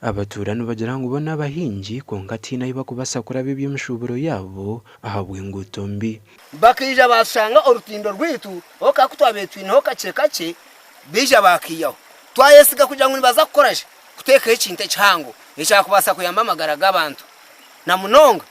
Abatuura nibagira ngu bo n'abahingi kwonka tihaine ahi barikubaasa kurabya eby'emishuuburo yaabo ahabw'enguuto mbi. Bakaija baashanga orutindo rwaitu oka ku twabaire twineho kakye kakye, baija baakiihaho. Twayesiga kugira ngu nibaza kukora ki? Kuteekaho ekintu ekihango ekyakubaasa kuyamba amagara g'abantu na munonga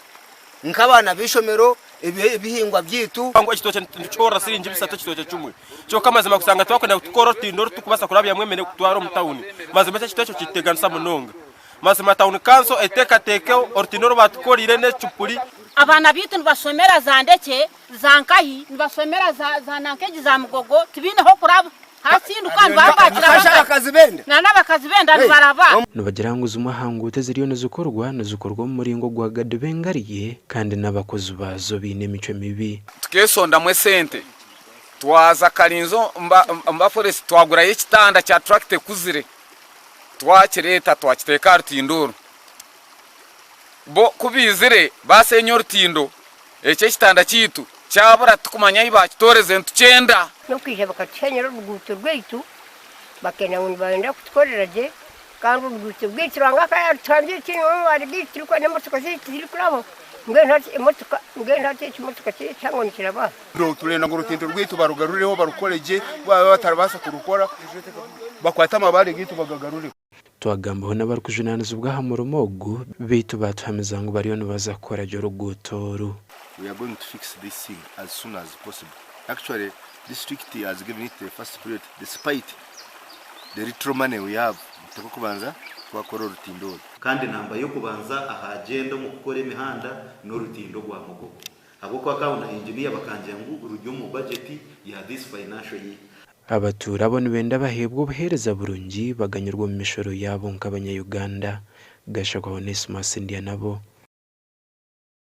nk'abaana b'eishomero, ebihingwa byaitu. Ekitookye nitukihorera siringi bisatu ekitookye kimwe. Kyonka amazima kushanga twakwenda kutukora orutindo oru turikubaasa kurabyamu emere kutwara omu tawuni. Mazima eki ekitookye kituteganisa munonga. Mazima tawuni kanso eteekateekeho orutindo oru baatukoreire n'ekicupuri. Abaana baitu nibashomera za Ndekye, za Nkahi, nibashomera za nanka egi za Mugogo, tibaine h'okuraba. Hasinduka nibabakira abakazi b'enda. Na n'abakazi b'enda nibaraba. Nibagira ngu zimwe aha nguuto eziriyo nizikorwa nizikorwa omu muringo gwa gadiba-engariye kandi n'abakozi baazo baine emicwe mibi. Tukesondamu esente twaza Kalinzo mba forest twagurayo ekitanda kya tractor ekuzire twakireta twakiteeka aha rutindo oru. Bo ku baizire baasenya orutindo, ekyo ekitanda kyaitu kyabura titukumanya ahi baakitoreze nitukyenda. N'okwija bakatushenyera oruguuto rwaitu bakenda ngu nibenda kutukorera gye kandi oruguuto rwaitu Ruhanga akaba yarutuhangira tihaine amabaare gaitu turikwenda emotoka zaitu zirikurabaho mbwenu hati emotoka mbwenu hati ekimotoka kihango nikiraba aha. Turenda ngu orutindo rwaitu barugarureho barukore gye baaba batarabaasa kurukora bakwate amabaare gaitu bagagarureho. Twagambaho n'abarikujunaanizibwa aha murimo ogu beitu baatuhamiza ngu bariyo nibaza kukora gye oruguuto oru. We are going to fix this thing as soon as possible. Actually, district has given it the first priority despite the little money we have. Nituteekwa kubanza twakora orutindo oru. Kandi namba y'okubanza aha agenda omu kukora emihanda n'orutindo rwa Mugogo ahabw'okuba kauna engineer bakangira ngu ruri omu budget ya this financial year. Abatuura abo nibenda baheebwe obuheereza burungi baganyirwe omu mishoro yaabo nk'abanya Uganda. Gashakwa Onesmus Ndyanabo.